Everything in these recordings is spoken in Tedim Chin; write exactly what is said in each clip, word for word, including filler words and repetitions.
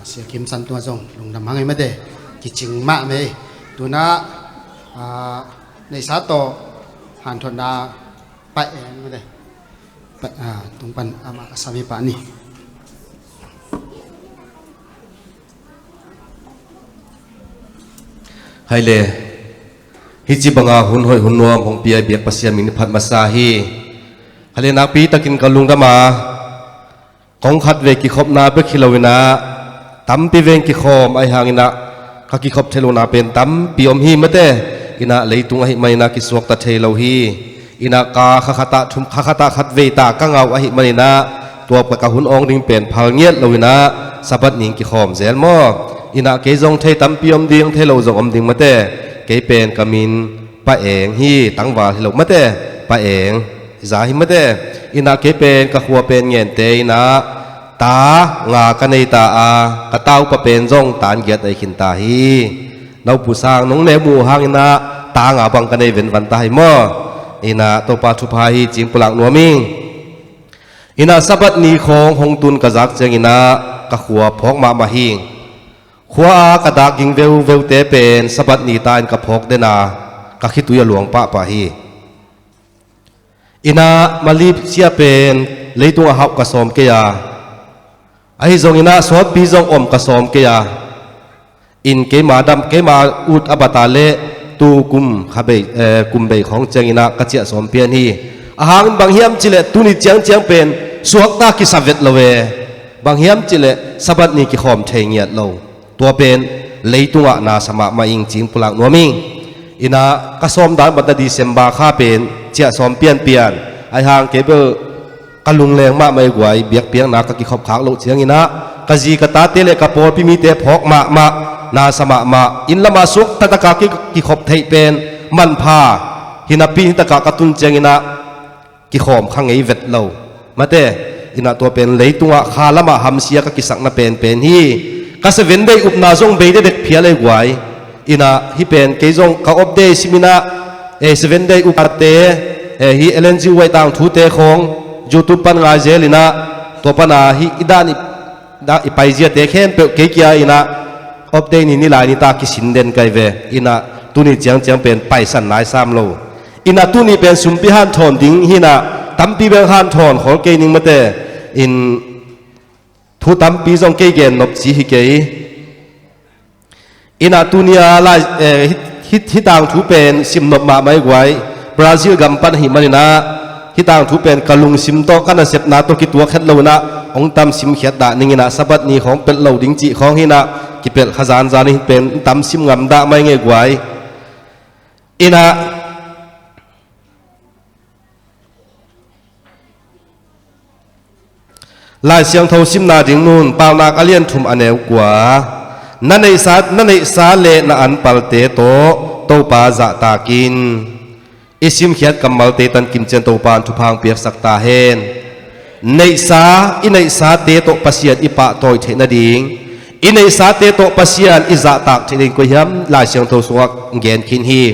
Sia Kim San tua zong lungdam hang ei mate, kicing mah mei. Tuna, ah, neihsa tawh hanthotna paih eng mate. Paih, ah, tung pan amah a sami pah ni. Hai le, hih ci banga hun hoih hun nuam hong pia biak Pasian min phat masa hi. Hai le, nakpi takin ka lungdam a, kong khat vei kikhopna bek hi lo inah, tampi veng kikhawm ahi hang inah, ka kikhop thei lohna pen tampi om hi mate. Inah leitung ahi man inah kisuakta thei lo hi. Inah ka kha khatah thum, kha khatah khat vei ta ka ngau ahi man inah, tua ka hun awng ding pen phal ngiat lo inah, Sabbath ning kikhawm zel maw? Inah kei zong thei tampi om ding, thei lo zong om ding mate. Kei pen ka min Pa Eng hi, tangval hi lo mate, Pa Eng za hi mate. Inah kei pen ka khua pen Ngente inah ta nga ka nei ta a, ka taupa pen zong tan giat a i khin ta hi. Nopu sang nong ne mu hang inah ta nga bang ka nei venvan ta hi maw? Inah Topa thupha hi, cing pulak nuam ing. Inah Sabbath ni khawng hong tun ka zak ciang inah ka khua phawk mahmah hi. Khua a ka dak ging veuveute pen Sabbath ni ta in ka phawk den a, ka khitui a luang pahpah hi. Inah Malaysia pen leitung a hauh ka sawm kei a, ahi zong inah sawtpi zong om ka sawm kei a, in keima dam, keima ut a bata le tu kum kha bei, eh, kum bei khawng ciang inah ka ciah sawm pian hi. Ahang bang hiam cileh tuni ciangciang pen suakta kisa vet lo e. Bang hiam cileh Sabbath ni kikhawm thei ngiat lo. Tua pen leitungah nasa mahmah ing, cing pulak nuam ing. Inah ka sawm dan bata December kha pen ciah sawm pianpian. Ahi hang kei bel ka lungleng mahmah i guai, biakpiakna ka kikhop khak loh ciang inah ka zi ka tate le ka pawlpi mite phawk mahmah, nasa mahmah. Inn lamah suakta taka ki, kikhop theih pen manpha hi napi, hi takah ka tun ciang inah kikhawm kha ngei vet lo. Mate, inah tua pen leitungah kha lamah hamsia ka kisakna penpen hi. Ka Seven Day upna zong bei dedek phial ei guai. Inah hih pen kei zong ka off day sim inah, eh, Seven Day upate, eh, hih L N G Y tangthute khawng YouTube pan ngai zel inah, tua pana hih i dan i, dah i paiziate khempeuh kei kia inah off day ni, nilai ni ta kisin den kai ve. Inah tuni ciangciang pen paisan nai sam lo. Inah tuni pen sumpi hanthawn ding hi inah, tampi beng hanthawn khol kei ning mate. In thu tampi zong kei gen nop ci hi kei. Inah tuni a lai, eh, hih, hih, hih tangthu pen sim nop mahmah i guai. Brazil gam pan ahi man inah hih tangthu pen ka lungsim tawh ka nasepna tawh kituak het lo inah hong tam simkhiat dah ning inah, Sabbath ni khawng pelh lo ding cih khawng hi inah kipelh kha zanzan in pen tam sim ngam dah mai ngei guai. Inah Lai Siangtho simna ding nun, Paunak a lian thum a neu kua. Na neihsa, na neihsa le na anpalte tawh Topa zahtak in. I simkhiat kammalte tan kim ciang Topa in thupha hong piaksak ta hen. Neihsa, i neihsate tawh Pasian i pahtawi theih nading, i neihsate tawh Pasian i zahtak theih nading koi hiam Lai Siangtho sungah gen khin hi.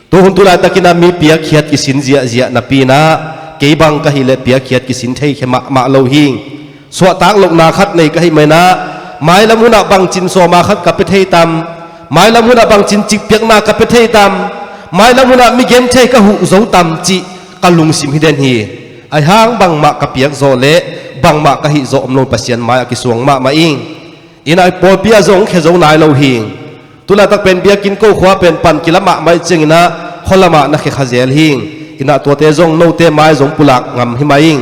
Tu hun tu laitakin ah mi piakkhiat kisin ziahziah napi inah, kei bang ka hih leh piakkhiat kisin thei khia mahmah lo hing. Suahtak lohna khat nei ka hih man inah, mailam hunah bangcin sawma khat ka pia thei tam, mailam hunah bangcin cikpiakna ka pia thei tam, mailam hunah mi genthei ka huh zo tam cih ka lungsim hi den hi. Ahi hang bangmah ka piak zawh leh bangmah ka hih zawh om lo, Pasian mai-ah kisuang mahmah ing. Inah i pawlpi ah zong khia zo nai lo hing. Tu laitak pen biakinn ko khua pen pan kila mahmah i ciang inah khualamah na khia kha zel hing. Inah tuate zong note mai zong pulak ngam hi mai ing.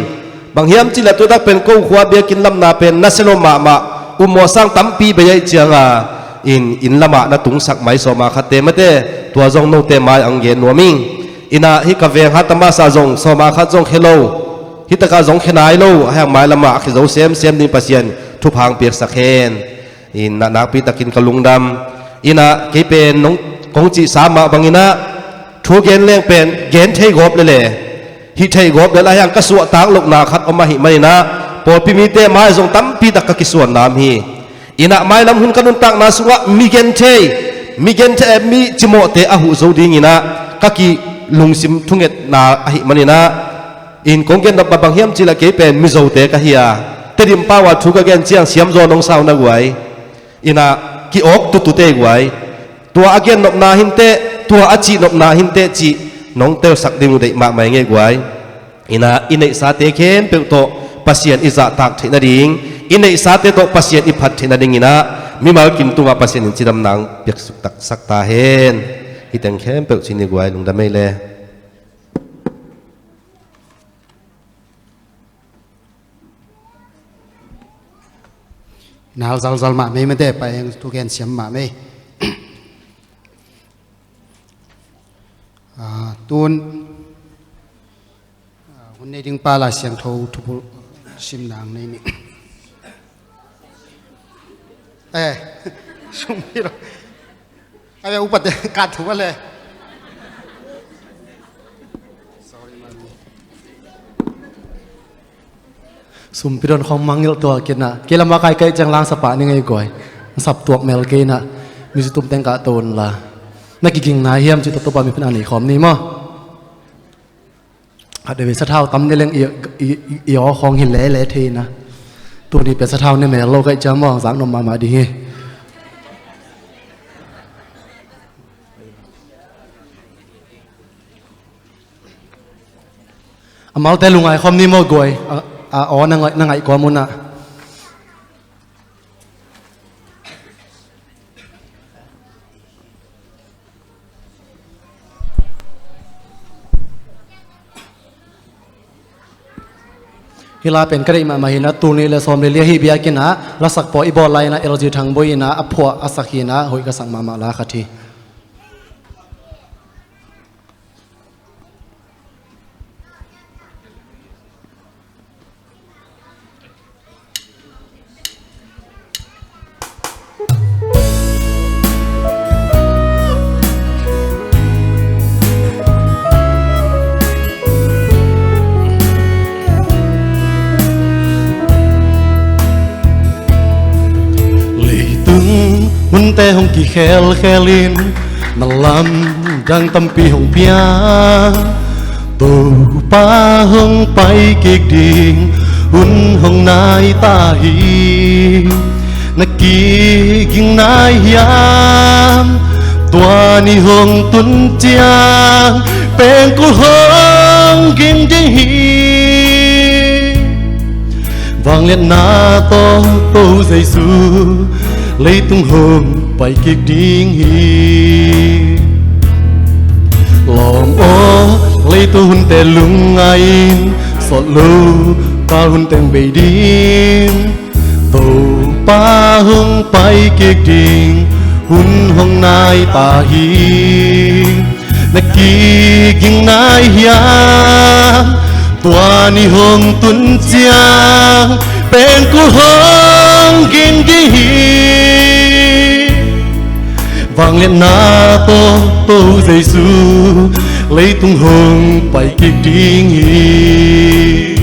Bang hiam cih leh tu laitak pen ko khua biakinn lamna pen nasia lua mahmah, ummawh sang tampi bei ahih cianga in, inn lamah na tungsak mai sawma khatte mate, tua zong note mai ang gen nuam ing. Inah hih ka veng Hatha Mass ah zong sawma khat zong khia lo. Hih takah zong khia nai lo, ahi hang mailamah a khia zo semsem ding Pasian thupha hong piaksak hen. Inah nakpi takin ka lungdam. Inah kei pen nong kong cihsa mah bang inah thu gen leng pen gen thei gawp lele, hih thei gawp lele, ahi hang ka suahtak lohna khat om ahih man inah pawlpi mite mai zong tampi tak ka kisuanna om hi. Inah mailam hun ka nuntakna sungah mi genthei, mi genthei, eh, mi cimawhte a huh zo ding inah ka kilungsim thungetna ahih man inah, in kong gen nop bang hiam cih leh kei pen Mizote ka hi a, Tedim pau ah thu ka gen ciang siamzaw nong sau na guai. Inah ki-awk tutute guai. Tua a gen nopna hinteh, tua a cih nopna hinteh cih nong telsak ding uh deih mahmah ing ei guai. Inah i neihsate khempeuh tawh Pasian i zahtak theih nading, i neihsate tawh Pasian i phat theih nading inah mimal kim tungah Pasian in cidamna piaksuk taksak ta hen. Hih teng khempeuh ci ni guai, lungdam ei le. Nau zalzal mah mei mate pa eng, tu gen siam mah mei. Ah, tun, ah, hun nei ding pa Lai Siangtho thupul sim nang nei ni. Eh, sum hi lo. Ai, upate kat thu le. Sorry, mami. Sumpi don khong mangngilh tua kinah. Kei lamah kaikai ciang langsapa ni ngei guai. Sap tuak mel kei nah. Music tum teng kah ton la. Na kiging nai hiam ci tawh Topa min phat a nei khawm ni maw. Khat veve sathau tam ni leng i, i, i, i aw khawng hi lele thei na. Tuni pen sathau ne mel lo kaih ciang maw, zak nuam mahmah ding hi. A malte lungngai khawm ni maw guai, a, a aw na ngaih, na ngaih kua munah. Hih la pen ka deih mahmah hi nah, tul nih le sawm le li ahi biakinn ah lasak pawl i bawl lai nah, L G Thangboi in ah a phuah a sak hi nah, hoih ka sak mahmah la khat hi. Leitung hunte hong kikhelkhel in, na lamdang tampi hong piang. Topa hong pai kik ding hun hong nai ta hi. Na kiging nai hiam? Tua ni hong tun ciang pengkul hong ging ding hi. Vangliatna tawh To Jesu leitung hong pai kik ding hi. Lawm aw, leitung hunte lungngai in, sawt lo kal hun teng bei ding. Topa hong pai kik ding hun hong nai ta hi. Na kiging nai hiam? Tua ni hong tun ciang pengkul hong ging ding hi. Vangliatna tawh To Jesu leitung hong pai kik ding hi.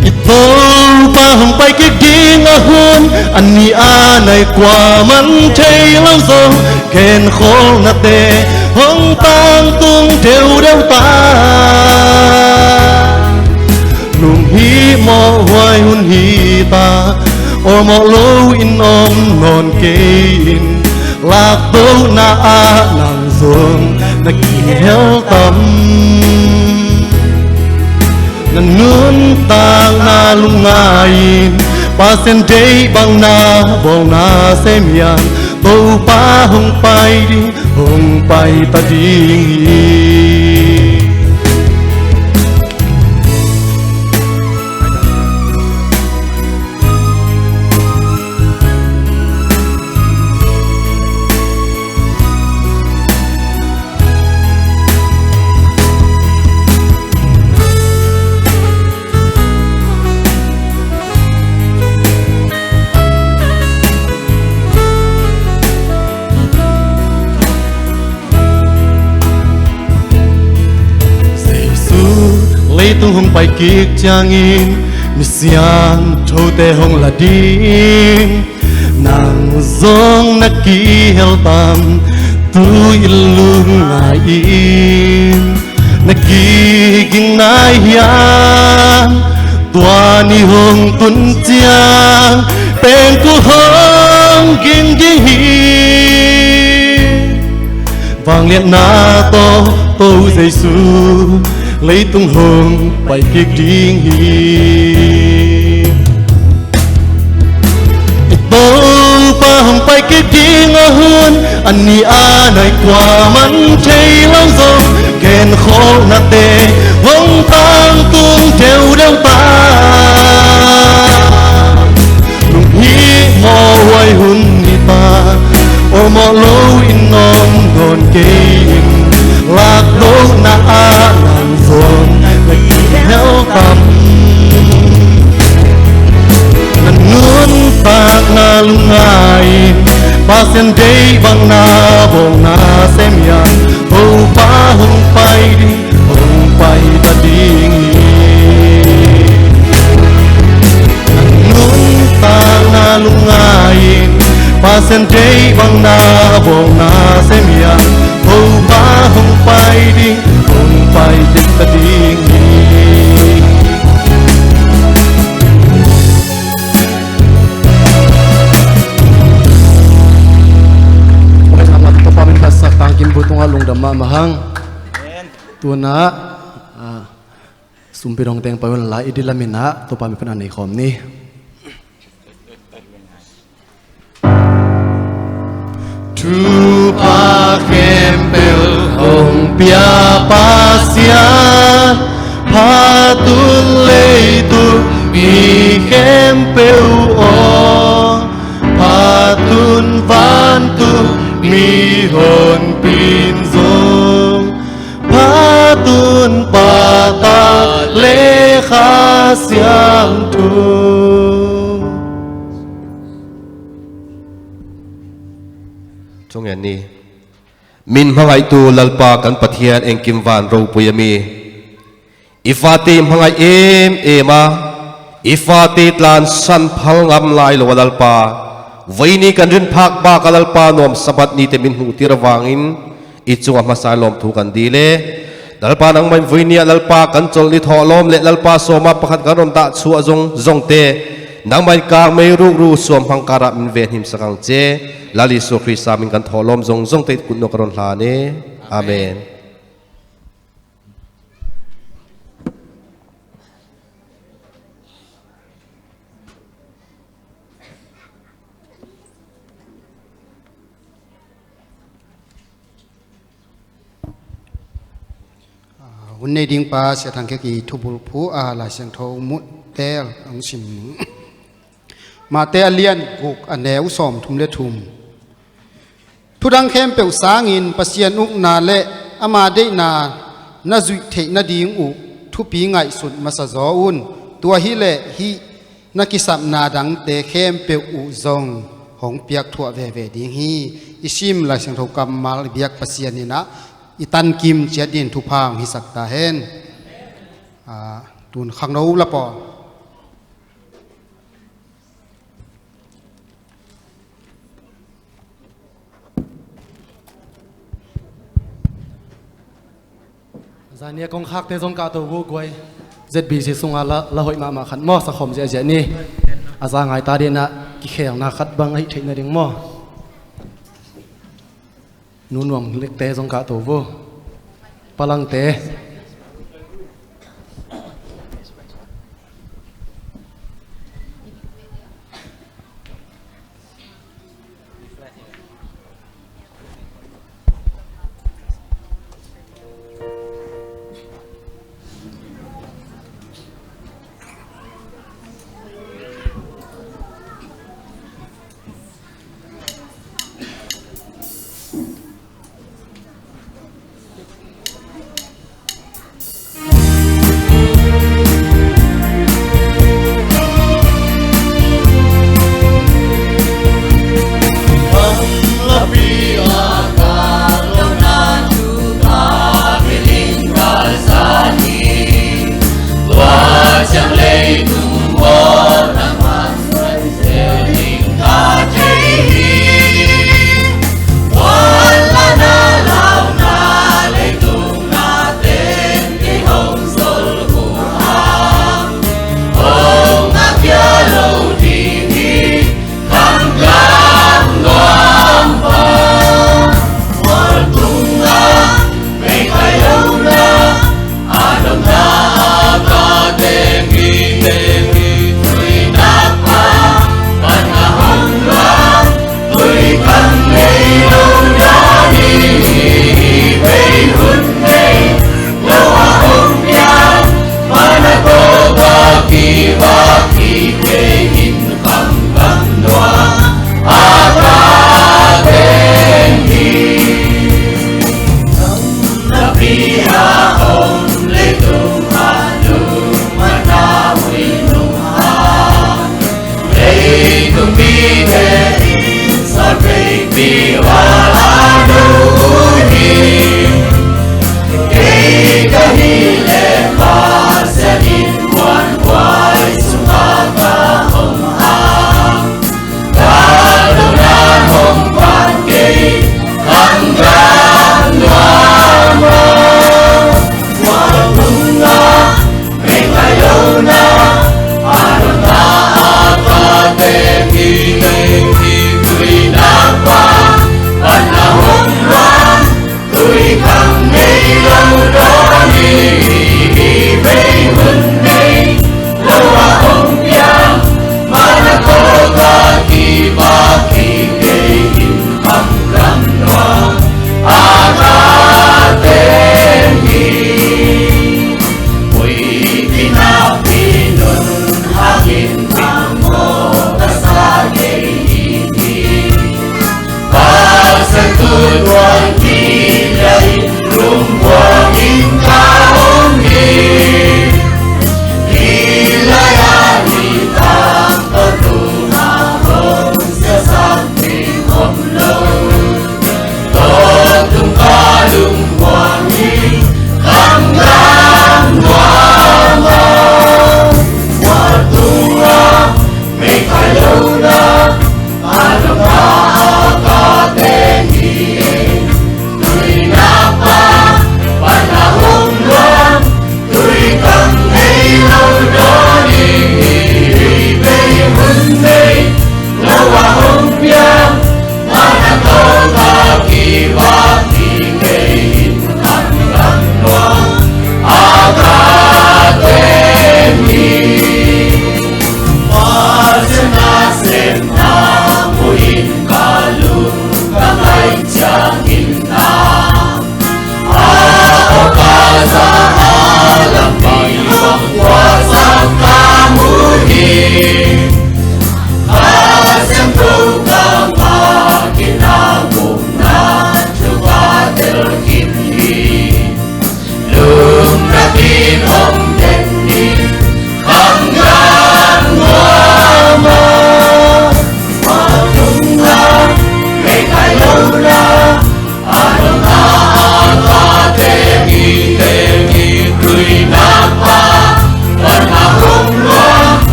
I Topa hong pai kik ding a hun a nih a nai kuaman thei lo zong, genkholhnate hong tangtung deuhdeuh ta. Lunghimawh huai hun hi ta, awlmawh lo in om nawn kei in, laktohna ah nang zong na kihel tam. Na nuntakna lungngai in, Pasian deih bang na bawlna sem hiam? Topa hong pai ding, hong pai ta ding hi. Jesu leitung hong pai kik ciangin, mi siangthote hong la ding. Nang zong na kihel tam, tu-in lungngai in. Na kiging nai hiam? Tua ni hong tun ciang pengkul hong Vangliatna tawh Topa Jesu leitung hong pai kik ding hi. I Topa hong pai kik ding a hun a ni a nai, kuaman thei lo zong, genkholhnate hong tangtung deuhdeuh ta. Lunghimawh huai hun hi ta, awlmawh loin om nawn kei in, lak lohna ah nang zong na kihel tam. Na nuntakna lungngai in, Pasian deih bang na bawl na sem hiam, Topa hong pai ding, hong pai ta ding hi. Na nuntakna lungngai in, Pasian deih bang na bawl na sem hiam, Topa hong pai ding, hong pai ding ta ding hi. Topa min phatsak, tangkim bu tungah lungdam mahmah hang. Tu-in ah, ah, sumpite hong teng pai un la, i dilam in ah Topa min phatna nei khawm ni. Thupha khempeuh hong pia Pasian, phat un leitung mi khempeuh aw, phat un vantung mihonpi in zong, phat un Pa, Ta le Kha Siangtho. Thungen ni. Min hmangaihtu Lalpa kan Pathian, engkim van ropui a mi, i fate i hmangaih emem a, i fate tlansan phal ngam lai lo a Lalpa, voi ni kan rinphak bak a Lalpa, nuam Sabbath nite min hmuhtir avangin i cungah hmasa lawmthu kan dil e. Lalpa, nangmah in voi ni ah Lalpa kan colh ni thawhlawm le Lalpa sawma pakhat kan ron dah chuah zong zongte, nangmah in kangmei rukru suam hmang karah min venhimsak ang ci e. Lal Jesu Khrista min kan thawhlawm zong zongte kutnung ka ron hlan e. Amen. Ah, hun nei ding pa Sia Thang Kek i thubulphuh, ah, Lai Siangtho muhte hong sim ning. Mate a lian guk, a neu sawmthum le thum. Thudang khempeuh sangin Pasian ukna le ama deihna na zuih theih nading uh thupi ngaihsut masa zaw un. Tua hileh hih na kisapna dangte khempeuh uh zong hong piakthuah veve ding hi. I sim Lai Siangtho kammal i biak Pasian in ah i tankim ciat dingin thupha hong hisak ta hen. Ah, tun khangno la pawl. Zan ni a kongkhakte zong kahto uh guai. Z B C sungah la, la hoih mahmah khat maw, sakhawm ziahziah ni. A za ngai ta dingin ah kikhelna khat bang ahih theih nading maw. Nu Nuam Lekte zong kahto uh. Palangte.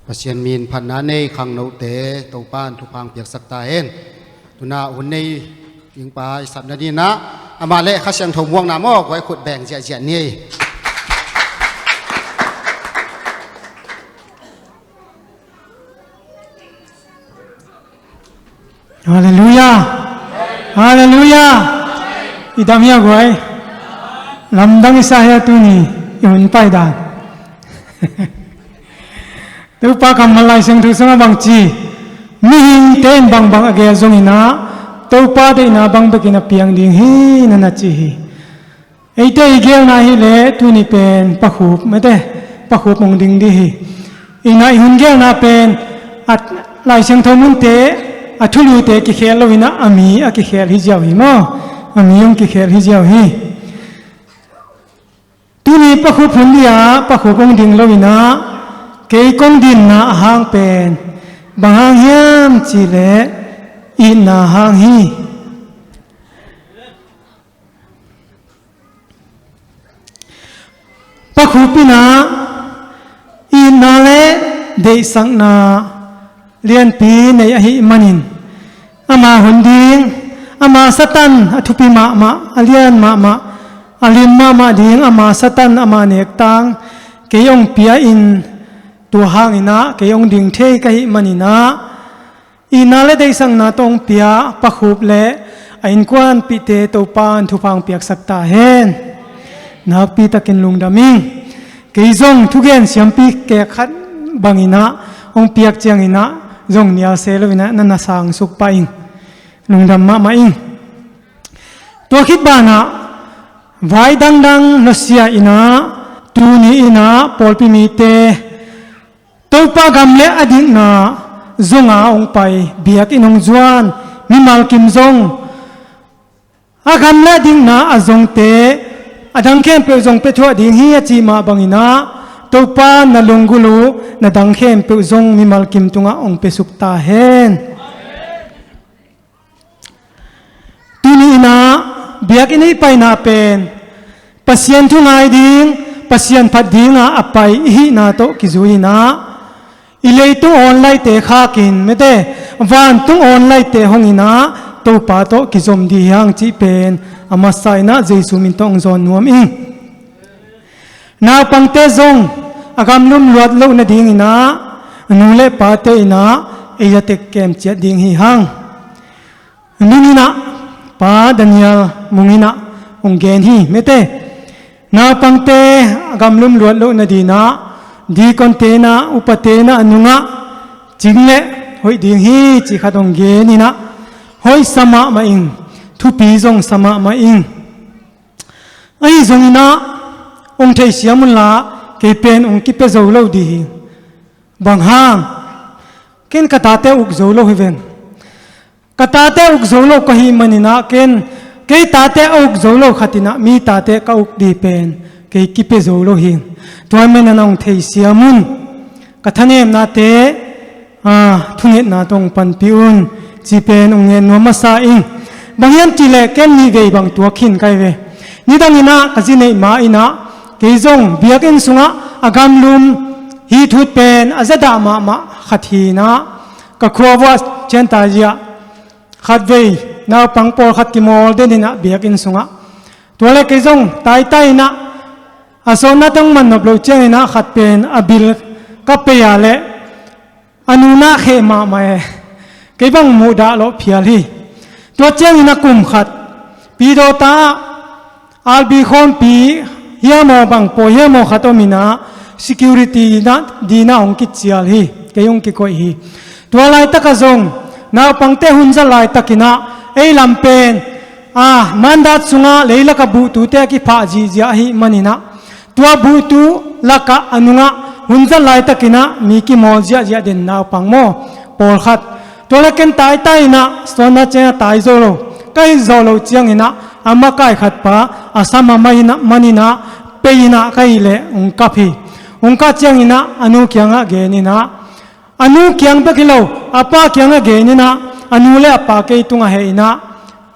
Pasian min phatna nei khangnote Topan thupha piaksak ta hen. Tuna hun nei dingpa i sapna dinah amah le Kha Siangtho muakna maw guai khut beng ziahziah ni. Halleluia. Halleluia. I dam hia guai? Lamdang i sa hia tuni i hun pai dan? Topa kammal Lai Siangtho sungah bangci, mihingte in bangbang a geel zonginah Topa deihna bang bekin a piang ding hi, na na ci hi. Eite i geelna hileh tuni pen pakhup mete, pakhup hong ding dih hi. Innah i hun geelna pen a Lai Siangtho munte a thulute kikhel loinah a mi a kikhel hi ziau hi maw? A mi hong kikhel hi ziau hi. Tuni pakhup hun dih ah pakhup hong ding loinah kei kong dinna a hang pen bang hang hiam cihleh itna hang hi. Pakhup innah itna le deihsakna lianpi nei ahih manin ama hun ding, ama Satan a thupi mahmah, a lian mahmah, a lim mahmah ding ama Satan ama nektang kei hong pia in tua hanginah kei hong ding thei ka hih maninah itna le deihsakna tawh hong pia pakhup le a innkuanpihte Topan thupha piaksak ta hen. Nakpitakin lungdam ing. Kei zong thugen siampi kek khat bangin ah hong piak ciangin ah zong nial se loin ah na na sangsuk pah ing. Lungdam mahmah ing. Tua khit banah vai dangdang nusia in ah tuni in ah pawlpi mite Topa gam le a dikna zonga hong pai, biakinn hong zuan mimal kim zong a gam le a dikna a zongte a dang khempeuh zong pia thuah ding hi a cih mah bangin ah Topa na lunggulh uh na dang khempeuh zong mimal kim tungah hong piasuk ta hen. Tuni in ah biakinn i paina pen Pasian thu ngai ding, Pasian phat dingah a pai i hihna tawh kizui in ah i leitung awn laite khakin mete vantung awn laite hong in ah Topa tawh kizom dih hi hang cih pen a masa in ah Jesu min tawh hong zawn nuam ing. Naupangte zong a gamlum luat loh nadingin ah nu le pate in ah ei a tek kem ciat ding hi hang. Nung in ah Pa Daniel Mung in ah hong gen hi mete. Naupangte a gamlum luat loh nadin ah dikonte in ah upate in ah a nungah cing le hoih ding hi cih khat hong gen in ah hoih sa mahmah ing. Thupi zong sa mahmah ing. Ahi zongin ah hong theisiam unla kei pen hong kipia zo lo dih hi. Bang hang? Ken ka tate uk zo lo hi veng. Ka tate uk zo lo ka hih manin ah ken kei tate a uk zo lo khat in ah mi tate ka uk dih pen kei kipia zo lo hi. Tua manin ah hong theisiam un. Ka thanemnate thungetna tawh hong panpih un cih pen hong ngen nuam masa ing. Bang hiam cih leh ken nih vei bang tuak khin ka hi ve. Nidangin ah ka zi neih ma in ah kei zong biakinn sungah a gamlum hih thut pen a zadah mahmah khat hi in ah ka khua vuah cian ta ziah khat vei naupang pawlkhat kimawl den in ah biakinn sungah tua le kei zong taitai in ah a sawtna tawh hong man nop loh ciangin ah khat pen a bil ka pei a leh a nunah kheh mahmah e. Kei bang muhdah lawh phial hi. Tua ciangin a kum khat pidawta ah albi khawmpi hiam aw bang pawi hiam aw khat om in ah security dina hong kicial hi. Kei hong kikoih hi. Tua laitakah zong naupangte hun zat laitakin ah ei lam pen a mandat sungah leilakah buhtute a kiphah zihziah ahih manin ah tua buhtu lakah a nungah hun zat laitakin ah mi kimawl ziahziah den naupang maw pawlkhat. Tua le ken taitai in ah sawtna ciangin ah tai zo lo ka hih zawh loh ciangin ah a makai khat pa a sam a mai in ah man in ah pei in ah ka hih leh hong kap hi. Hong kah ciangin ah a nu kiangah gen in ah a nu kiang bek hi lo a pa kiangah gen in ah a nu le a pa kei tungah heh in ah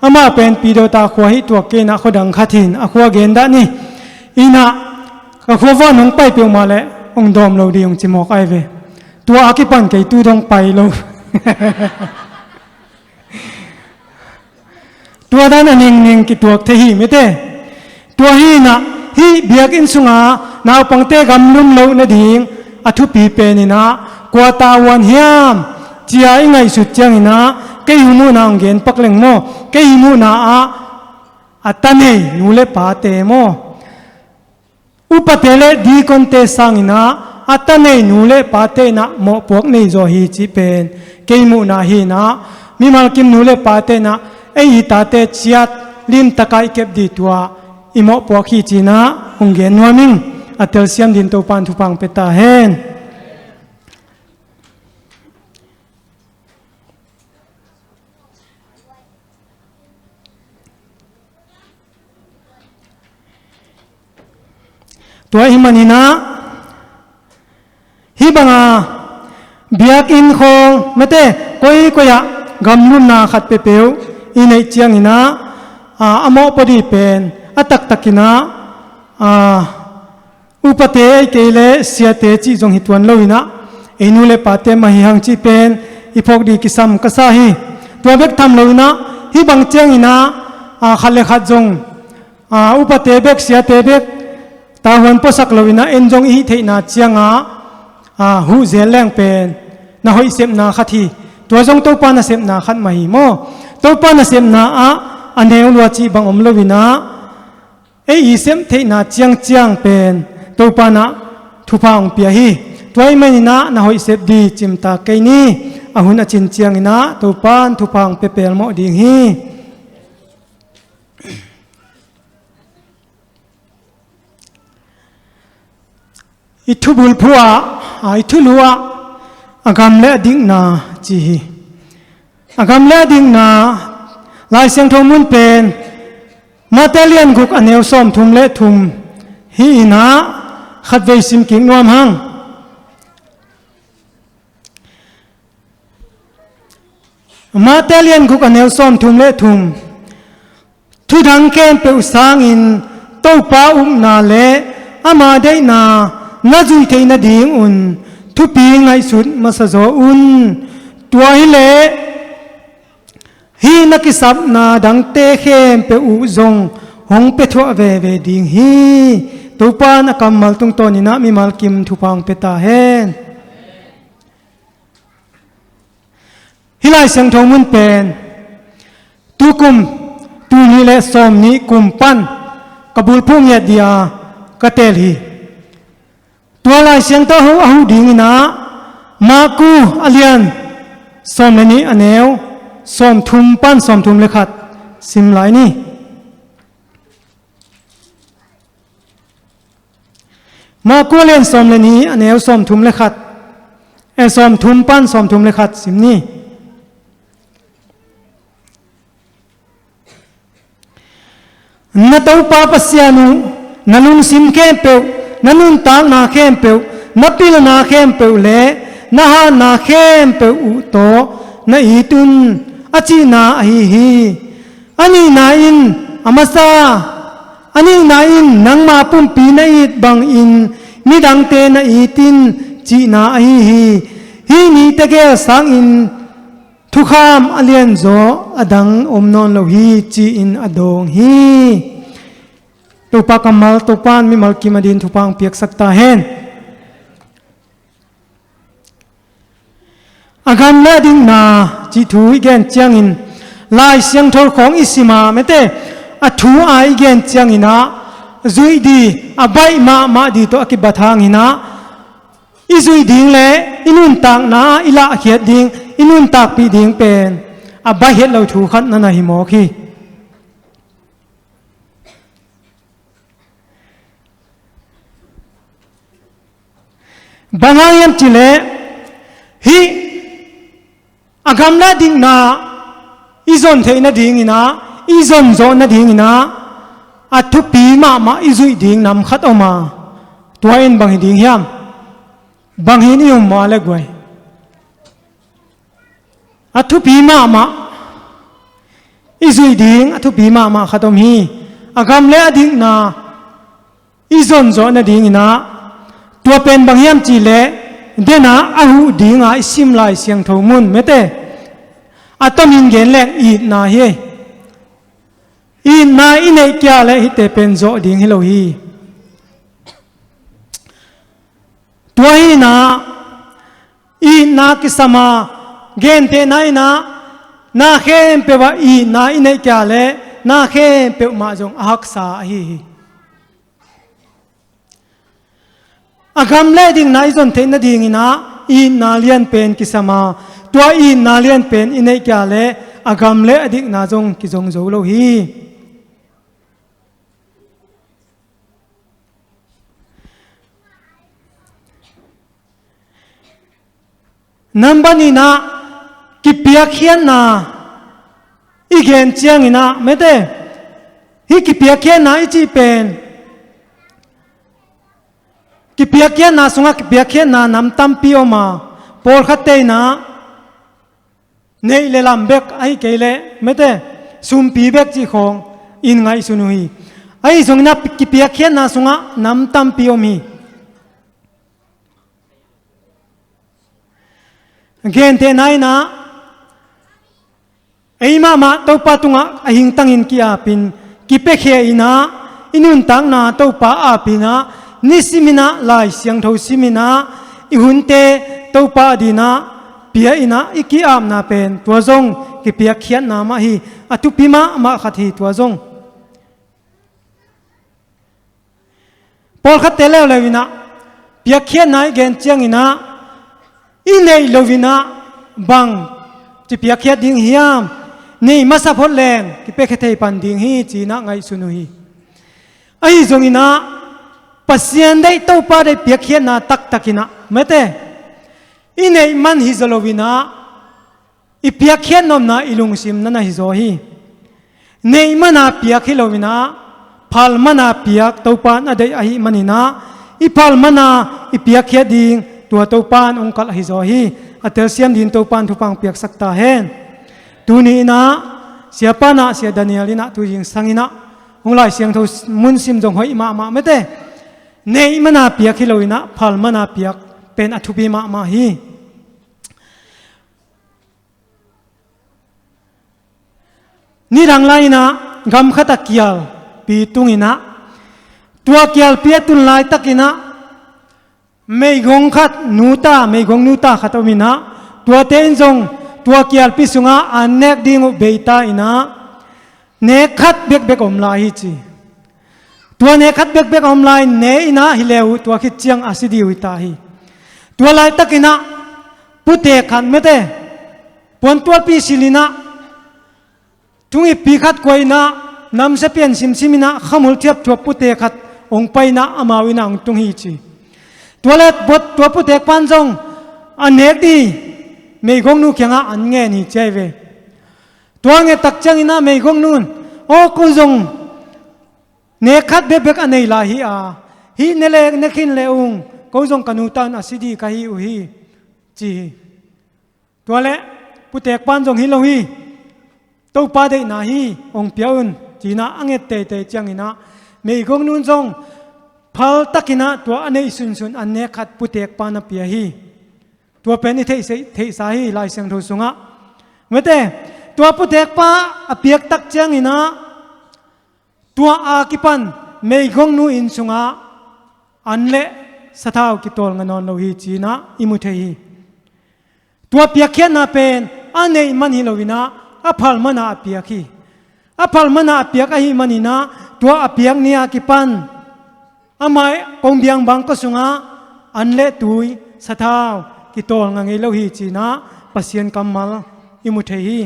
amah pen pidawta khua hih tuak kei in ah khua dang khat hi in a khua gen dah ni. In ah ka khua vuah hong pai peuhmah leh hong dawm lo dih hong ci mawk ai ve. Tua a kipan kei tu dong pai lo. Tua dan a ningning kituak thei hi mete. Tua hi in ah hih biakinn sunga naupangte gamlum loh nading a thupi pen in ah kua tavuan hiam cia i ngaihsut ciangin ah kei hih muhna hong gen pak leng maw kei hih muhna ah a ta nei nu le pate maw Upate le dikonte sangin ah a ta nei nu le pate in ah mawhpuak nei zaw hi cih pen kei muhna hi in ah mimal kim nu le pate in ah ei i tate ciat limtak ah i kep dih tu-ah i mawhpuak hi ci-in ah hong gen nuam ing. A telsiam dingin Topa'n thupha hong pia ta hen. Tua ahih manin ah hih banga biakinn khawng mate koikoi ah gamlumna khat peuhpeuh i neih ciangin ah a mawhpuak dih pen a taktakin ah upate ahih kei leh siate cih zong hi tuan lo in ah ei nu le pate mah hi hang cih pen i phawk dih kisam ka sa hi. Tua bek tham lo in ah hih bang ciangin ah khat le khat zong upate bek siate bek tavuan puaksak lo in ah en zong i hih theihna ciangah huh zel leng pen na hoih sepna khat hi. Tua zong Topa nasepna khat mah hi maw? Topa nasepna ah a neu lua cih bang om lo in ah ei i sep theihna ciangciang pen Topa in ah thupha hong pia hi. Tua ahih manin ah na hoih sep ding cimtak kei ni. A hun a cin ciangin ah Topa'n thupha hong pia pelmawh ding hi. I thubulphuh ah, a, i thulu ah, a gam le a dikna ci hi. A gam le a dikna, Lai Siangtho mun pen Mate lian guk a neu sawmthum le thum hi in ah, khatvei sim kik nuam hang. Mate lian guk a neu sawmthum le thum. Thudang khempeuh sangin Topa upna le ama deihna na zuih theih nadingun thupi ngaihsut masa zaw un. Tua hileh hih na kisapna dangte khempeuh uh zong hong pia thuah veve ding hi. Topa'n a kammal tungtawnin ah mimal kim thupha hong pia ta hen. Hih Lai Siangtho mun pen tukum tul nih le sawmnih kum pan ka bulphuh ngiat ding a ka teel hi. Tua Lai Siangtho a huh dingin ah Marku a lian sawm le nih a neu sawmthum pan sawmthum le khat sim lai ni. Marku a lian sawm le nih a neu sawmthum le khat, eh, sawmthum pan sawmthum le khat sim ni. Na Topa Pasian uh na lungsim khempeuh, na nuntakna khempeuh, na pilna khempeuh le na hatna khempeuh uh tawh na it un, a cihna ahi hi. A nihna in a masa, a nihna in nangma pumpi na it bangin midangte na it in, cihna ahi hi. Hih nihte gel sangin thukham a lianzaw a dang om nawn lo hi, ci-in a dawng hi. Topa kammal, Topa'n mimal kim a dingin thupha hong piaksak ta hen. A gam le a dikna cih thu i gen ciangin, Lai Siangtho khawng i sim a, mete, a thu a i gen ciangin ah zuih ding, a baih mahmah ding tawh a kibat hangin ah i zuih ding le i nuntakna ah i lahkhiat ding, i nuntakpih ding pen a baih het lo thu khat na na hi mawk hi. Bang hang hiam cih leh hih a gam le a dikna i zon theih nadingin ah, i zon zawh nadingin ah a thupi mahmah i zuih ding nam khat om a, tua in bang hi ding hiam? Bang hi in i um maw le guai? A thupi mahmah i zuih ding a thupi mahmah khat om hi. A gam le a dikna i zon zawh nadingin ah, tua pen bang hiam cih leh, den a a huh ding a i sim Lai Siangtho mun, mete, a tomin gen leng itna hi. Itna i neih kia leh hihte pen zawh ding hi lo hi. Tua hi in ah itna kisam a, gentehna in ah na khempeuh ah itna i neih kia leh na khempeuh mah zong a haksa ahi hi. A gam le a dikna i zon theih nadingin ah itna lianpen kisam a, tua itna lianpen i neih kia leh a gam le a dikna zong kizong zo lo hi. Nambat nih in ah kipiakkhiatna i gen ciangin ah, mete, hih kipiakkhiatna i cih pen kipiakkhiatna sungah kipiakkhiatna nam tampi om a, pawlkhatte in ah neih le lam bek ahi kei leh, mete, sumpi bek cih khawng in ngaihsun uh hi. Ahi zongin ah kipiakkhiatna sungah nam tampi om hi. Gentehna in ah ei mahmah Topa tungah a hingtangin ki-apin, kipiakhia in ah, i nuntakna Topa apin ah, nisimin ah Lai Siangtho simin ah, i hunte Topa adingin ah pia in ah i ki-apna pen tua zong kipiakkhiatna mah hi. A thupi mahmah khat hi tua zong. Pawlkhatte leuleu in ah Piakkhiatna i gen cianginah i neih loinah bang ci piakkhiat ding hiam? Nei masa phot leng kipiakhia thei pan ding hi cinah ngaihsun uh hi. Ahi zonginah Pasian deih Topa deih piakkhiatna taktakinah mete i neih man hi zaw loinah i piakkhiat nopna i lungsim na na hi zaw hi. Neih mana piak hi loinah phal mana piak Topa na deih ahi maninah i phal mana i piakkhiat ding tua Topa in ong kalh ahi zaw hi. A telsiam din Topa in thupha piaksak ta hen. Tuni inah siapa inah sia Daniel inah tu zingsanginah hong Lai Siangtho mun sim zong hoih mahmah mete. Neih mana piak hi loinah phal mana piak pen a thupi mahmah hi. Nidang lai inah gam khat a kialpi tunginah tua kialpi a tun laitakinah meigong khat nuta, meigong nuta khat ominah tuate in zong tua kialpi sungah an nek ding uh beita inah nek khat bekbek om lai hi ci. Tua nek khat bekbek a om lai ne inah hi leu uh tua khit ciang a si dih uh hi ta hi. Tua laitakinah putek khat mete puantualpi silinah thungippi khat kuainah namsia pian simsiminah khamul thiapthuap putek khat ong painah amau inah ong tung hi ci. Tua le tua putek pan zong a nek dih meigongnu kiangah an ngen hi ciai ve. Tua ngettak cianginah meigongnu in aw ko zong nek khat bekbek a nei lai hi a hih ne le ne khin le ung ko zong ka nuta in a si dih ka hi uh hi ci hi. Tua le putek pan zong hi lo hi. Topa deihna hi ong pia un cinah a nget teitei cianginah meigongnu in zong phaltakinah tua a neih sunsun an nek khat putek pan a pia hi. Tua pen i theihsa hi Lai Siangtho sungah mete tua putekpa a piaktak cianginah tua a kipan meigongnu inn sungah an le sathau kitawl nga nawn lo hi cinah i mu thei hi. Tua piakkhiatna pen a neih man hi loinah a phal mana a piak hi. A phal mana a piak ahi maninah tua a piak ni a kipan amah kong biang bangkua sungah an le tui sathau kitawl nga ngei lo hi cinah Pasian kammal i mu thei hi.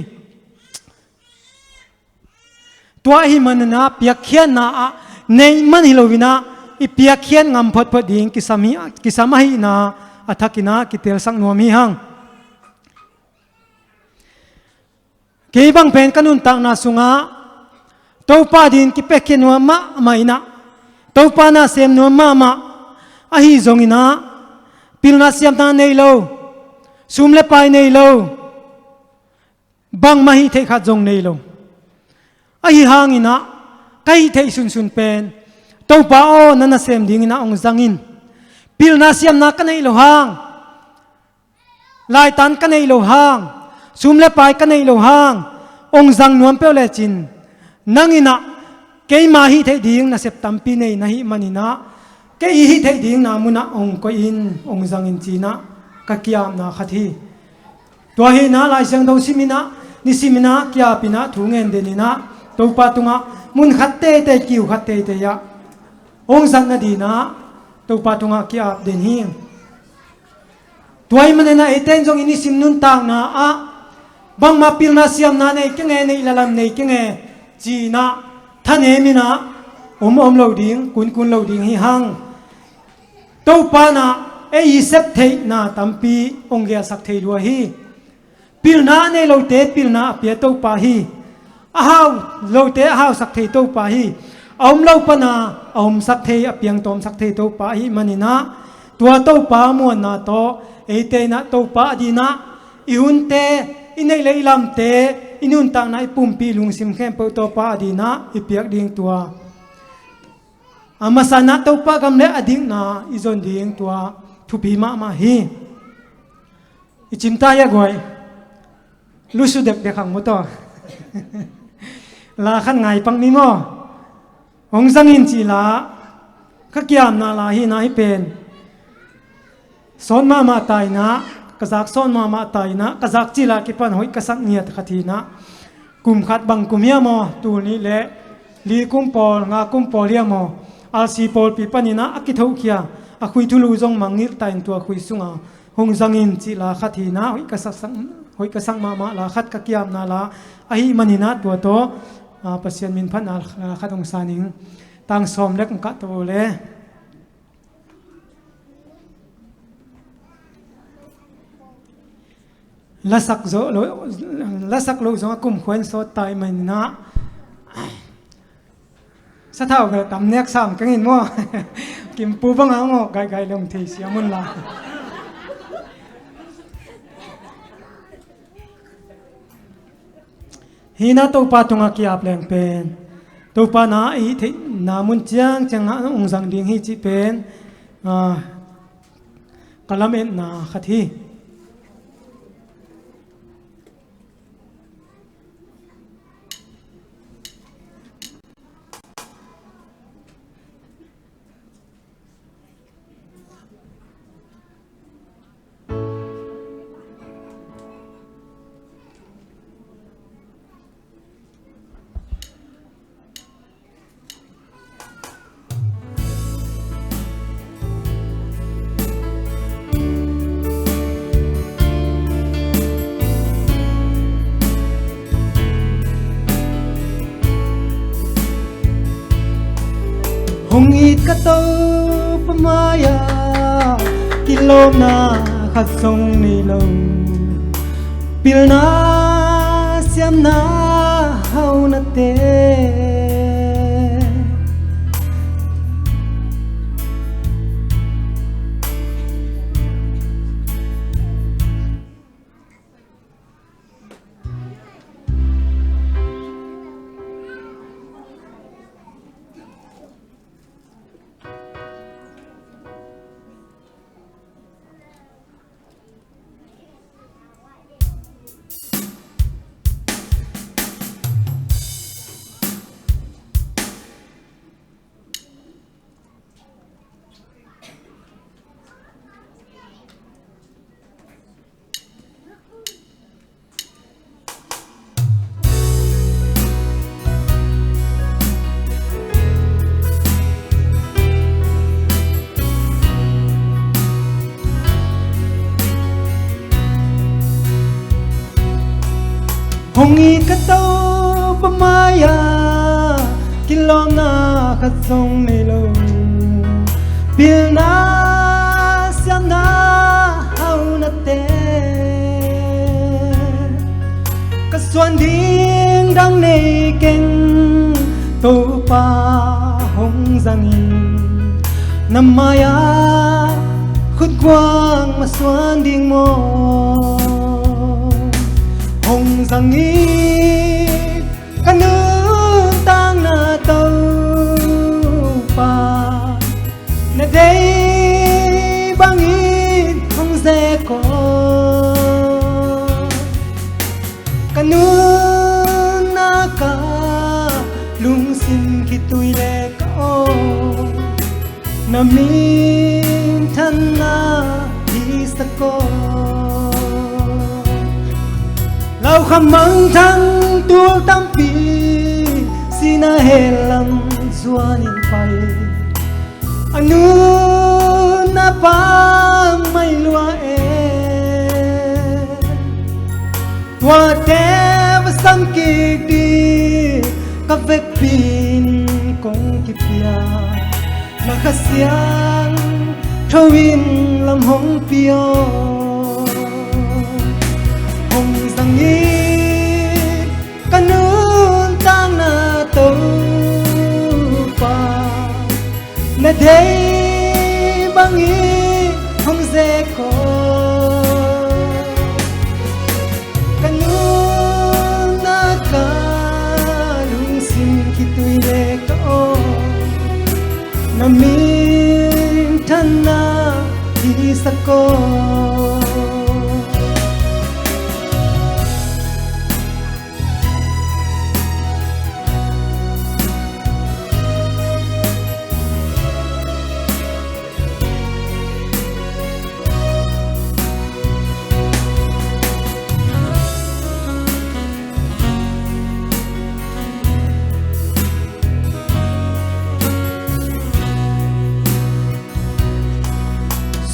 Tua ahi maninah piakkhiatna ah neih man hi loinah i piakkhiat ngam photphot ding kisam hi, kisam ahihna a thakinah kitelsak nuam hi hang. Kei bang pen ka nuntakna sungah Topa din kipiakhia nuam mahmah inah Topa na sem nuam mahmah ahi zonginah pilna siamna nei lo, sum le pai nei lo, bangmah hih theih khat zong nei lo. Ahi hanginah ka hih theih sunsun pen Topa aw na nasem dinginah ong zangin pilna siamna ka neih lo hang laitan ka neih lo hang sum le pai ka neih lo hang ong zang nuam peuh lecin nanginah keima hih theih ding nasep tampi nei na hih maninah kei hih theih ding na munah ong koih in ong zangin cinah ka kiapna khat hi. Tua hinah Lai Siangtho siminah nisiminah kiapinah thu ngen deninah Topa tungah mun khat teitei kiu khat teitei ah ong zat nadinah Topa tungah kiap den hi. Tua hi maninah eite in zong i nisim nuntakna ah bangmah pilna siamna nei kenge, neih lalam nei kenge cinah thaneminah om om lo ding, kunkun lo ding hi hang. Topa nah ei i sep theihna tampi ong gelsak thei lua hi. Pilna a nei lote pilna a pia Topa hi. A hau lote a hausak thei Topa hi. A om lo pana a omsak thei, a piangtawmsak thei Topa ahi maninah tua Topa muanna tawh eite inah Topa a dinah i hunte, i neih le i lamte, i nuntakna, i pumpi, i lungsim khempeuh Topa a dinah i piak ding tua a masa inah Topa gam le a dikna i zon ding tua thupi mahmah hi. I cimta hi a guai. Lusu dekdek hang maw taw. La khan ngai pak ni maw. Hong zangin cih la ka kiamna la hi na hi pen. Sawt mahmah ta inah ka zak, sawt mahmah ta inah ka zak cih la kipan hoih ka sak ngiat khat hi inah. Kum khat bang kum hiam aw, tul nih le li kum pawl, nga kum pawl hiam aw, alsi pawlpi paninah a kithohkhia A khui thulu zong mangngilh ta in tua khui sunga hong zangin cih la khat hi na, hoih ka sak, sak, hoih ka sak mahmah la khat ka kiamna la ahih manin ah tua tawh, ah, Pasian min phatna la khat hong sa ning. Tang sawm lek hong kah ta uh le. Lasak zo lo, lasak lo zong a kumkhua in sawt ta ahih manin ah. Sathau ka tam nek sam keng in maw? Kimpu bang a ngawk gaigai leng thei siam un la. Hih na Topa tungah ki-ap leng pen Topa na i theihna mun ciangciang ah hong zang ding hi cih pen, ah, ka lametna khat hi. Hong it ka Topa mai-ah kilawmna khat zong nei lo. Pilna siamna haunate. Hong it ka Topa mai-ah kilawmna khat zong nei lo. Pilna siamna haunate. Ka suan ding dang nei keng, Topa hong zangin. Na mai-ah khutguak masuan ding maw? Hong zangin ka nuntakna Topa, na deih bangin hong zek aw. Ka nuntakna lungsim khitui le ka aw. Na minthanna hisak aw. Laukham mangthang tul tampi sihna hell lam zuanin pai. A nuntakna pang mai lua e. Tuate va sam kik ding ka vekpi-in kong kipia. Na Kha Siangtho in lam hong pia aw. Hong zangin ka nuntakna Topa, na deih bangin hong zek aw. Ka nuntakna lungsim khitui le ka aw. Na minthanna hisak aw.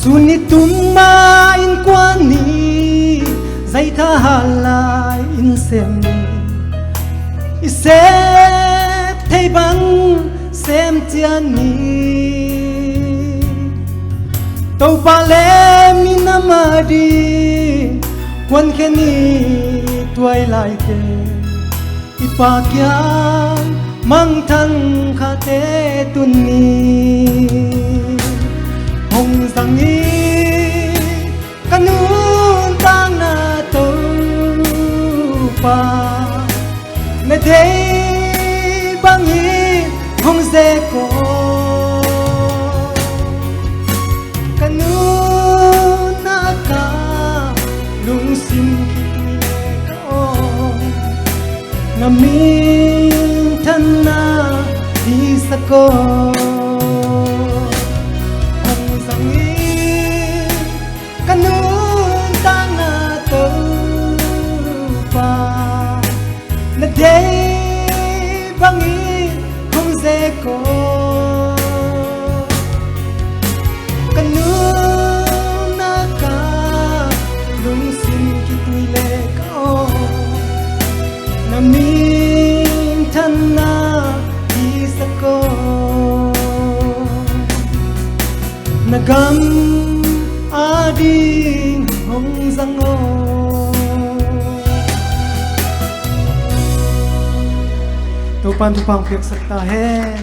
Tuni tuma innkuan ni, zaitha halai in sem ni, i sep thei bang sem cian ni. Topa le minam a ding kuankhia ni, tuai laite i Pa kiang mangthang khate tun ni. Hong zang hi ka nuntakna Topa, na deih bangin hong zek aw. Ka nuntakna lungsim khitui le ka aw, na minthanna hisak aw. Hong zang hi ka nuntakna Topa, na deih bangin hong zek aw. Ka nuntakna lungsim khitui le ka aw, na minthanna hisak aw. Na gam ading hong zang aw. Topan thupha piaksak ta hen.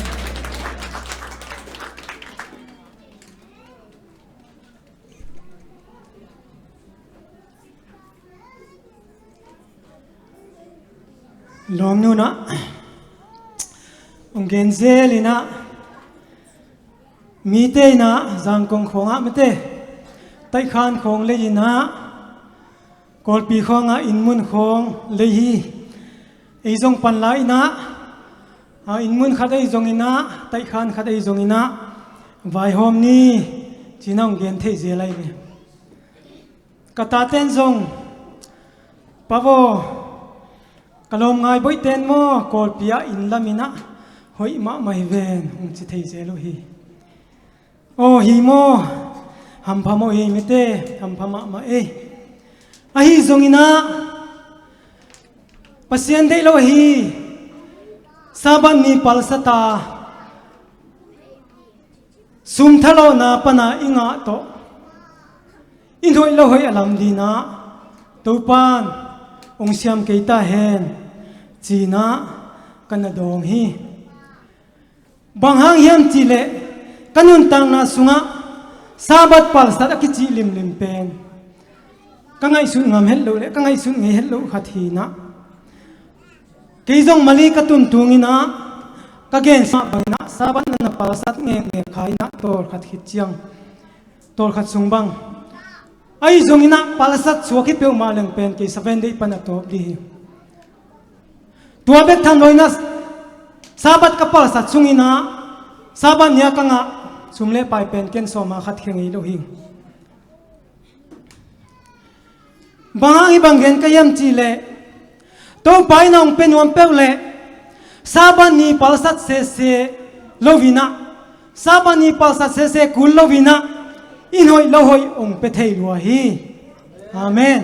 Lawmnu in ah hong gen zel in ah, mite in ah Zangkong khawngah mite, Taihkhan khawng lei in ah, Kawlpi khawngah innmun khawng lei hi. Ei zong panla in ah, a innmun khat ei zong in ah, Taihkhan khat ei zong in ah, vaihawm ni ci-in ah hong gen thei zel lai ve. Ka taten zong, Pa vaw, ka lawm ngai boih ten maw, Kawlpi ah inn lam in ah hoih mahmah hi ven, hong ci thei zel uh hi. Aw hi maw, hampha maw hi mite, hampha mahmah ei. Ahi zong in ah, Pasian deih lo ahi Sabbath ni palsat a, sum thalawhna pan a i ngah tawh, i hoih lo hoih a lam ding in ah Topan hong siam kei ta hen ci-in ah ka na dawng hi. Bang hang hiam cih leh, ka nuntakna sungah Sabbath palsat a kicih limlim pen ka ngaihsut ngam het loh le ka ngaihsut ngei het loh khat hi in ah, kei zong mali ka tun tung in ah, ka gen sungah bang in ah Sabbath na na palsat ngekngek kha in ah, tawlkhat khit ciang, tawlkhat sung bang. Ahi zong in ah palsat suak hi peuhmah leng pen kei Seventh Day pan a tawp ding hi. Tua bek tham lo in ah, Sabbath ka palsat sung in ah, Sabbath ni a ka ngah sum le pai pen ken sawma khat khia ngei lo hi. Bang hang hih bang gen ka hiam cih leh, Topa in hong pia nuam peuh leh Sabbath ni palsat sese lo in ah, Sabbath ni palsat sese kul lo in ah, i hoih lo hoih hong pia thei lua hi. Amen.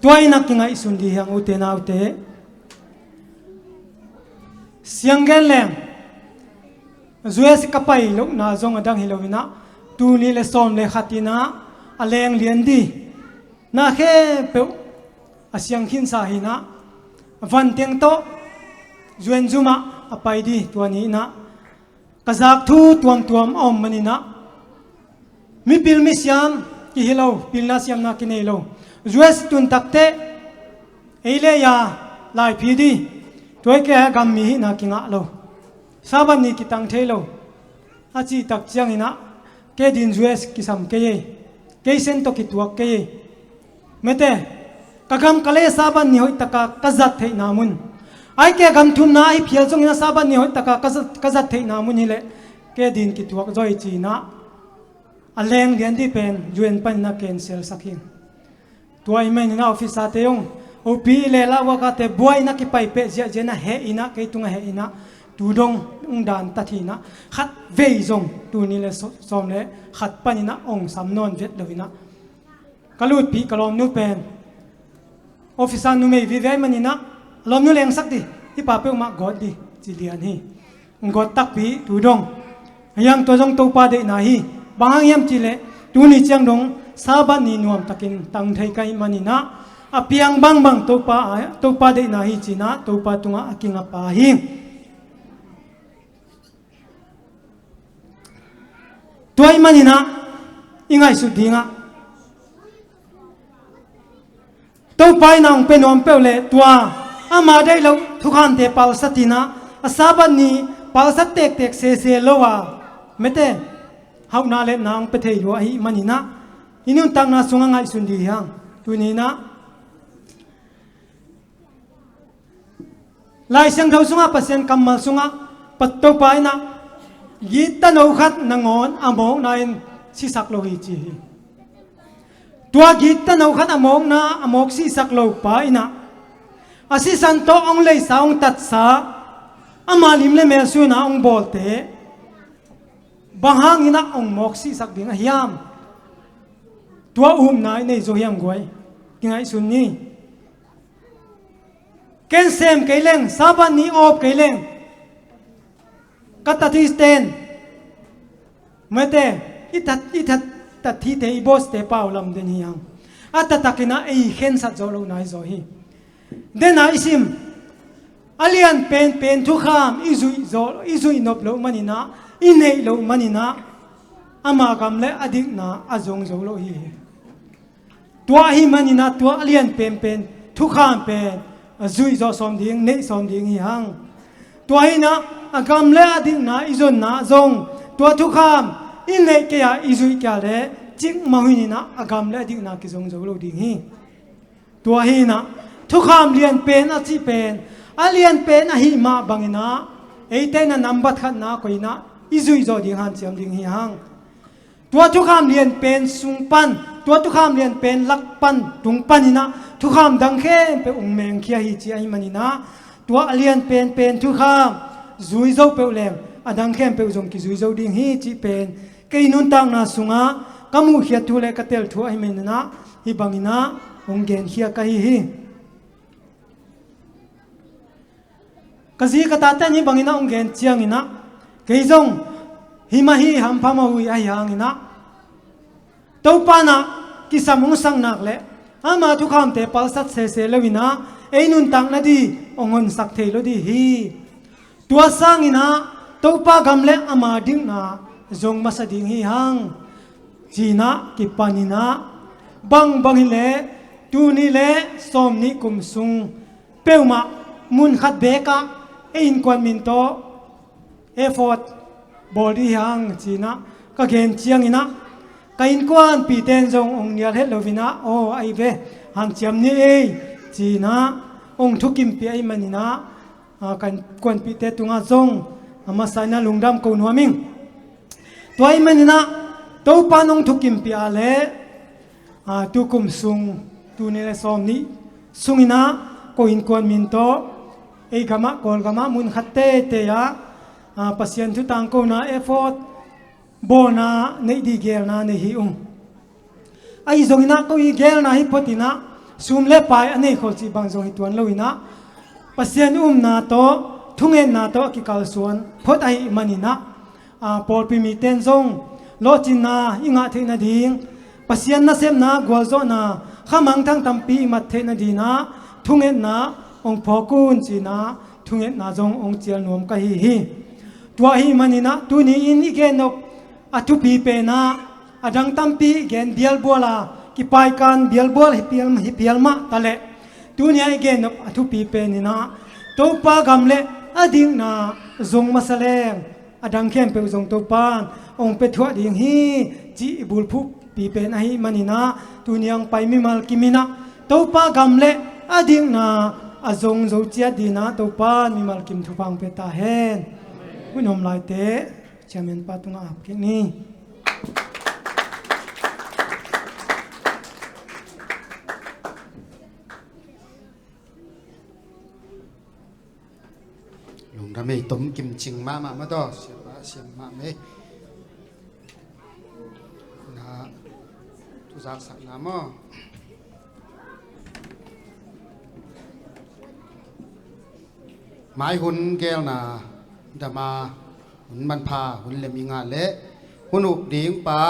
Tua in ah kingaihsun ding hi hang, ute naute. Siang gen leng, U S ka pai lohna zong a dang hi lo in ah, tul nih le sawm le khat in ah a leng lian ding, na khempeuh a siang khinsa hi in ah, van teng tawh U N zum ah a pai ding, tua ni in ah ka zak thu tuamtuam a om man in ah, mipil misiam kihi lo, pilna siamna kinei lo. U S tun takteh ei le ei a laiphi ding, tua hi kei a gam mi hihna kingah lo, Sabbath ni kitang thei lo a cih tak ciang in ah, kei din U S kisam kei ei, kei sen tawh kituak kei ei. Mete, ka gam ka lei Sabbath ni hoih taka ka zat theihna mun, ahih kei a gam thumna ahi phial zong in ah Sabbath ni hoih taka ka zat, ka zat theihna mun hi leh, kei din kituak zaw hi ci in ah, a leng lian ding pen U N pan in ah cancel sak hi. Tua ahih manin ah officer te zong, O P le la worker te buai in ah kipai peh ziahziah in ah heh in ah, kei tungah heh in ah, Tu dong ung dan ta thinah khat vei zong tuni le sawm le khat paninah ong sam nawn vet loinah ka lutpih ka lawmnu pen officer numei vive ahih maninah lawmnu lengsak di, hih pa peuhmah gawt di ci lian hi. Ong gawt takpi tu dong. Hiang tua zong Topa deihna hi. Bang hang hiam cihleh tuni ciang dong Sabbath ni nuamtakin tang thei ka hih maninah a piang bangbang Topa, Topa deihna hi cinah Topa tungah a kingap pa hi. Tua hih maninah i ngaihsut dingah Topa in a hong pia nuam peuh le tua ama deih loh thukhamte palsat inah a Sabbath ni palsat tektek sese lo a mete hauhna letna hong pia thei lua ahih maninah i nuntakna sungah ngaihsun dih hiang. Tuninah Lai Siangtho sungah Pasian kammal sungah Topa inah gittano khat nangawn a mawkna in sisak lo hi ci hi. Tua gittano khat a mawkna a mawk sihsak lo pa inah a sisan tawh hong leisa hong tatsa ama lim le mel sunah hong bawlte bang hanginah hong mawk sihsak ding a hiam? Tua upna i nei zo hiam guai? Kingaihsun ni. Ken sem kei leng, Sabbath ni awp kei leng ka tat hi ten mete i tat i tat tat hite i bawste pau lam den hi hang. A tatakinah ei khensat zawh lohna hi zaw hi. Dena i sim a lian penpen thukham i zuih zawh i zuih nop loh maninah i neih loh maninah ama gam le a dikna a zong zo lo hi. Tua ahih maninah tua a lian penpen thukham pen a zuih zawh sawm ding neih sawm ding hi hang. Tua hinah a gam le a dikna i zonna zong tua thukham i neih kei-ah i zuih kei-ah le cikmah huninah a gam le a dikna kizong zo lo ding hi. Tua hinah thukham lianpen a cih pen a lianpen ahih mah banginah eite na nambat khatna koinah i zuih zawh ding hanciam ding hi hang. Tua thukham lianpen sung pan tua thukham lianpen lak pan tung paninah thukham dang khempeuh ung mengkhia hi ci ahih maninah tua a lianpenpen thukham zui zo peuh leng a dang khempeuh zong kizui zo ding hi cih pen kei nuntakna sungah ka muhkhiat thu le ka tel thu ahih maninah hih banginah hong genkhia ka hi hi. Ka zi ka tate nih banginah hong gen cianginah kei zong himah hi hampha mah hui ahi hanginah Topa nah kisam hong sak nak le ama thukhamte palsat sese loinah ei nuntak nadih hong honsak thei lo dih hi. Tua sanginah Topa gam le ama dikna zong masa ding hi hang. Cinah kipaninah bangbang hileh tuni le sawm nih kum sung peuhmah mun khat bekah ei innkuan min tawh effort bawl dih hi hang cinah ka gen cianginah ka innkuanpihte in zong hong nial het loinah aw ahi ve hanciam ni ei cinah hong thukimpih ahih maninah kan kuanpihte tungah zong a masa inah lungdam ko nuam ing. Tua ahih maninah Topa in hong thukimpih ah le tukum sung tuni le sawm nih sunginah ko innkuan min tawh ei gamah Kawlgamah mun khat teitei ah Pasian thu tangkona effort bawlna neih dih gelna nei hi ung. Ahi zonginah ko i gelna hi photinah sum le pai a nei khol cih bang zong hi tuan loinah Pasian umna tawh thungetna tawh a kikalsuan phot ahih maninah pawlpi mite in zong lawhcinna i ngah theih nading Pasian nasepna gualzawhna khamangthang tampi i mat theih nadinah thungetna hong phawk un cinah thungetna zong hong cial nuam ka hi hi. Tua ahih maninah tuni-in i gennop a thupi penah a dang tampi i gen bialbual a kipaikan bialbual hi pial mah taleh tuni-ah i gennop a thupi peninah Topa gam le a dikna zong masa leng a dang khempeuh zong Topa in hong pia thuah ding hi cih i bulphuhpi pen ahih maninah tuni hong pai mimal kiminah Topa gam le a dikna a zong zo ciat dinah Topa in mimal kim thupha hong pia ta hen. Hun om laite Chairman pa tungah ap kik ni. Lung Ramei tom kim cing mahmah mataw, siapa siam mahmah. Na, thu zaksakna maw? Mai hun gelna dama hun manpha hun lem i ngah leh hun uk ding pa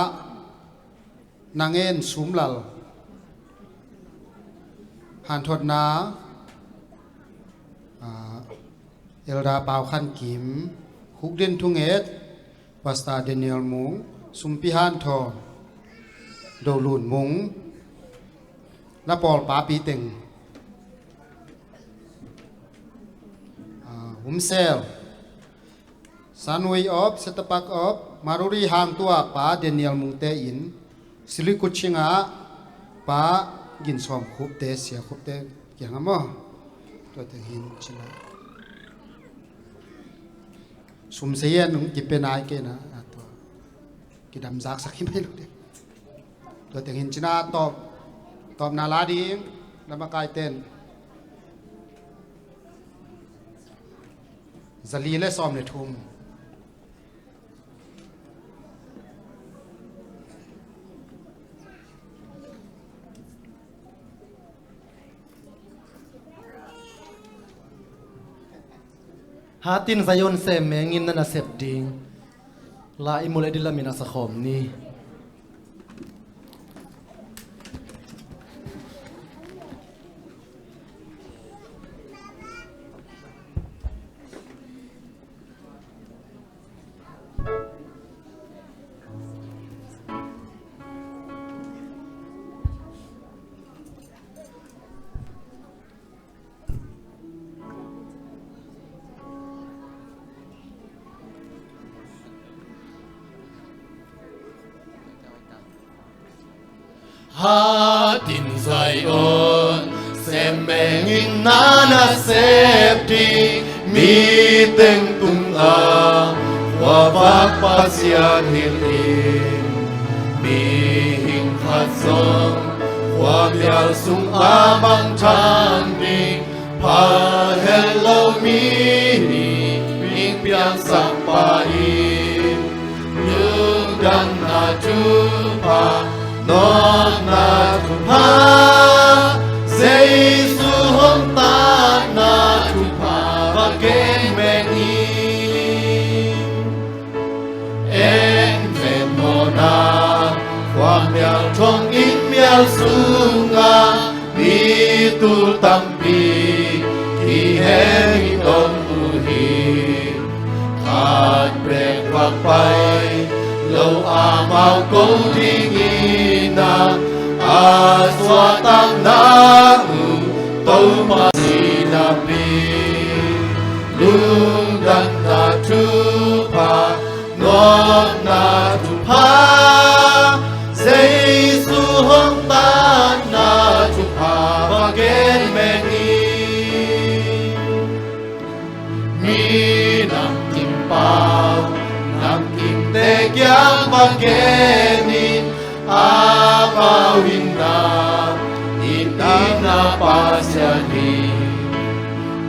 Nang En Sum Lal, hanthotna, ah, Elder Pau Khan Kim, hukdin thunget Pastor Daniel Mung, sumpi hanthawn Do Lun Mung, lapawlpa pi teng, ah, Humsel, Sanwei of, Setapak of, Maruri hang tua pa Daniel Mungte in, Silikuching ah pa Gin Sawm Khupte, Sia Khupte kiang a maw? Tua teng hin cina. Sum se yen nung kipe nai ke na, a tua. Kidam zaksak hi mai lo de. Tua teng hin cina tawp, tawpna la ding, lamakai ten. Zali le sawm le thum. Hatin Zion sem mengin na nasep ding. La i mul e di lamin a sakhawm ni. Hatin Zion sem mengin na nasep ding, mi teng tungah khuavak Pasian hilh in, mihing khat zong khuamial sungah mangthang ding, pha het lo mi nih, mihing piangsak pa in, lungdamna thupha, nawkna thupha, Jesu hong tatna thupha va gen meng in. En ven mawhna, khuamial thong inn mial sungah mi tul tampi kihel in om uh hi. Khat bek vak pai lo amau ko dingin a, a suahtakna uh Topa si napi, lungdamna thupha, nawkna thupha, Jesu hong tatna thupha va gen meng in. Mi namkim pau, namkimte kiang va gen in, amau in na, in na Pasian hi.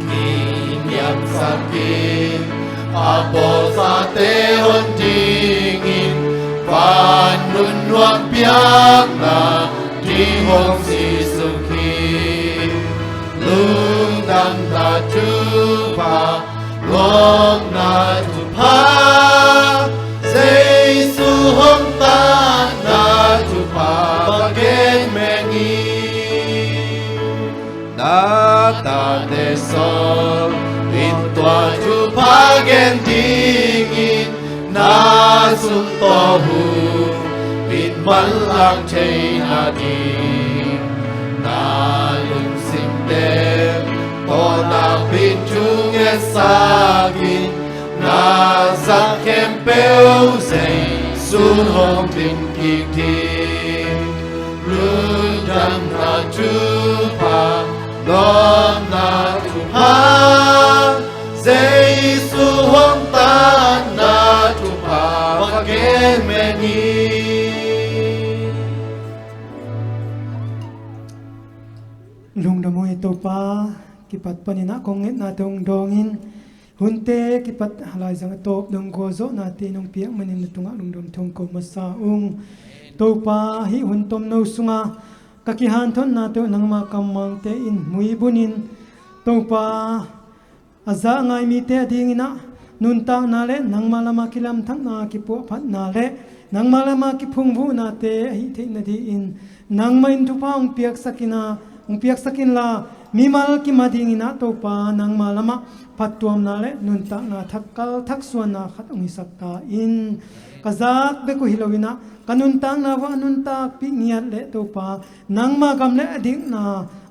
Kiniamsak in, a bawlsate hon dingin, van nun nuam piakna ding hong sisuk hi. Lungdamna thupha, lawpna thupha, Jesu hong tatna thupha va gen meng in. Na tate sawm in tua thupha gen dingin, na sum tawh hun in manlang theihna ding, na lungsimte tawh nakpi-in thungetsak in, na zat khempeuh Jesu in hong pin kik ding. Lungdamna thupha, lawpna thupha, Jesu hong tatna thupha va gen meng in. Lungdam uh hi Topa, kipat panin ah kong ngetnate hong dawngin, Hunte kipat laizang a tawp dong gualzawhnate nong piak manin na tungah lungdam thu ko masa ung. Topa, hih hun tomno sunga ka kihanthawnate uh nangma kammangte in muibunin, Topa, a za a ngai mite a dinginah nuntakna le nangma lama kilamthakna, kipuahphatna le nangma lama kiphungvuhnate ahih theih nadingin nangmah in thupha hong piaksakin a, hong piaksakin la, mimal kim a dinginah Topa, nangma lamah phattuamna le nuntakna thakkal thaksuanna khat hong hisak ta in. Ka zak bek uh hi loinah ka nuntakna uah a nuntakpih ngiat le Topa, nangma gam le a dikna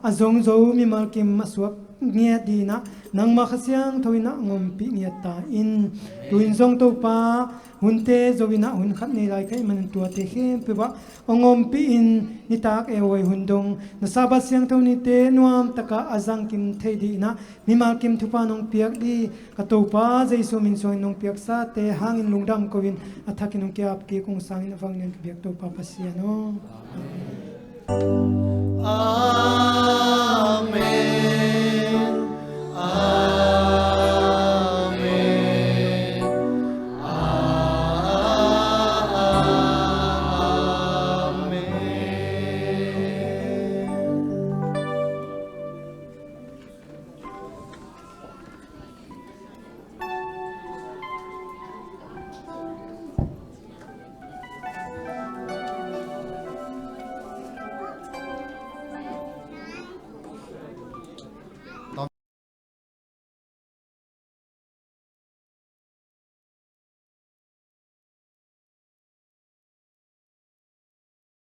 a zong zo mimal kim a suak ngiat dinah nangma Kha Siangtho inah hong ompih ngiat ta in. Tu-in zong Topa, hunte zo inah hun khat nei lai ka hih manin tuate khempeuh ah hong ompih in, nitak e huai hun dong na Sabbath siangtho nite nuamtakah a zangkim thei dinah mimal kim thupha nong piak ding ka Topa Jesu min suangin nong piaksate hangin lungdam ko-in a thakin hong kiap kik ung sangin a vang nian ka biak Topa Pasian aw. Amen.